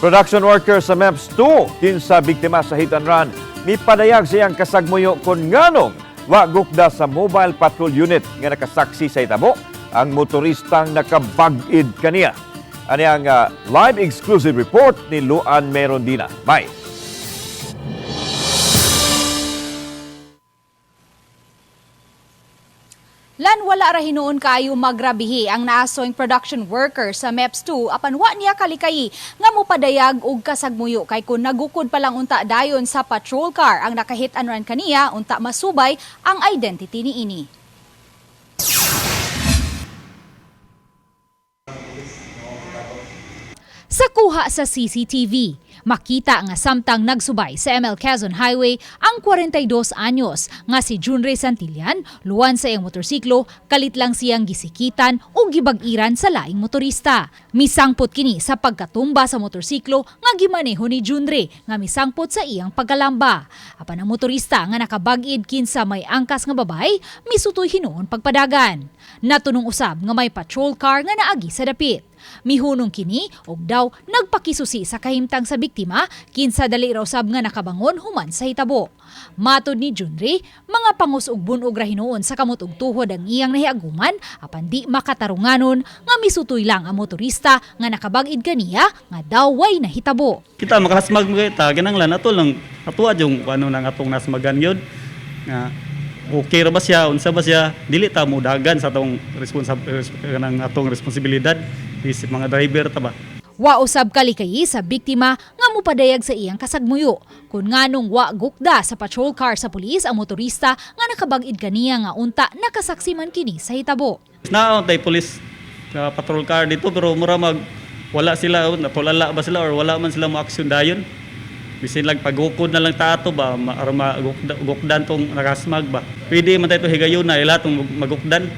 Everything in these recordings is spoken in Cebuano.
Production worker sa MEPS 2, kinsa biktima sa hit and run, mipadayag siyang kasagmuyo kung nganong wa gukda sa mobile patrol unit nga nakasaksi sa itabo ang motoristang nakabag-id kaniya. Ani ang live exclusive report ni Luan Merondina. Bye. Lan wala ra hinuon kaayo magrabihi ang naasoing production worker sa MEPS 2 apan wa niya kalikayi nga mopadayag og kasagmuyo kay kun nagukod pa lang unta dayon sa patrol car ang nakahit and run kaniya unta masubay ang identity niini. Sa kuha sa CCTV, makita nga samtang nagsubay sa ML Quezon Highway ang 42 anyos nga si Junre Santillan, luwan sa iyang motorsiklo, kalit lang siyang gisikitan o gibag-iran sa laing motorista. Misangpot kini sa pagkatumba sa motorsiklo nga gimaneho ni Junre nga misangpot sa iyang pagkalamba. Apan ang motorista nga nakabag-id kinsa may angkas nga babay, misutoy hinuon pagpadagan. Natunong usab nga may patrol car nga naagi sa dapit. Mihunong kini og daw nagpakisusi sa kahimtang sa biktima kinsa dali raw sab nga nakabangon human sa hitabo. Matod ni Junri, mga pangos ug bunog ra hinuon sa kamot ug tuhod ang iyang nahiaguman apan di makatarunganon nga misutoy lang ang motorista nga nakabag-id kaniya nga daw way nahitabo. Kita makalasmag mo kita kinanglan ato lang ato yung ano nang atong nasmagan yun nga okay ra ba siya, unsa ba siya, dili ta mo dagan sa atong kanang atong responsibilidad isip mga driver ta ba. Wa usab kalikayi sa biktima nga mopadayag sa iyang kasagmuyo. Kun nganong wa gukda sa patrol car sa pulis ang motorista nga nakabag-id kaniya nga unta nakasaksi man kini sa hitabo. Naa tay police patrol car dito pero mura mag wala sila, natulala ba sila or wala man sila mo aksyon dayon. Bisin lang pagukod na lang ta ato ba aron magukdan tong nakasmag ba. Pwede man tayo higayon na ila tong magukdan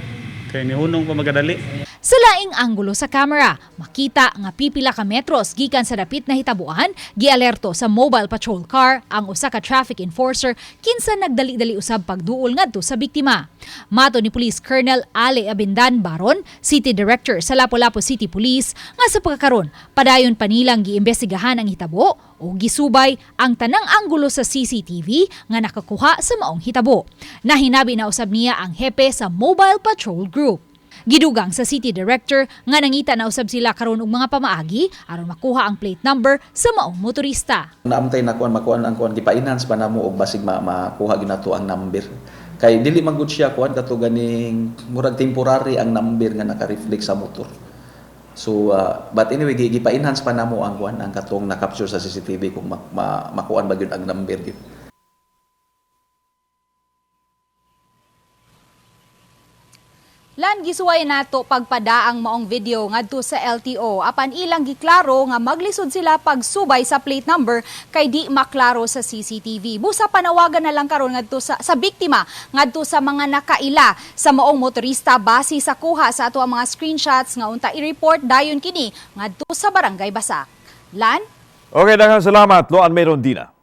kay nihunong pa magadali. Sa laing anggulo sa camera, makita nga pipila ka metros gikan sa dapit na hitabuan, gialerto sa mobile patrol car ang usa ka traffic enforcer kinsa nagdali-dali usab pagduol ngadto sa biktima. Mato ni Police Colonel Ale Abendan Baron, City Director sa Lapu-Lapu City Police, nga sa pagkakaron padayon pa nilang giimbestigahan ang hitabo o gisubay ang tanang anggulo sa CCTV nga nakakuha sa maong hitabo. Nahinabi na usab niya ang hepe sa Mobile Patrol Group. Gidugang sa City Director nga nangita na usab sila karon og mga pamaagi aron makuha ang plate number sa maong motorista. Naamtay na kuan makuan ang kuan gipa-enhance pa namo og basig makuha ginato ang number. Kay dili man gud siya kuan kato ganing murag temporary ang number nga naka-reflect sa motor. So but anyway gipa-enhance pa namo ang kuan ang katong na-capture sa CCTV kung makuan ba gyud ang number gyud. Lan gisuway nato pagpadaang maong video ngadto sa LTO apan ilang giklaro nga maglisod sila pagsubay sa plate number kay di maklaro sa CCTV. Busa panawagan na lang karon ngadto sa biktima ngadto sa mga nakaila sa maong motorista base sa kuha sa ato ang mga screenshots nga unta i-report dayon kini ngadto sa Barangay Basak. Lan? Okay, daghang salamat, Luan Merondina.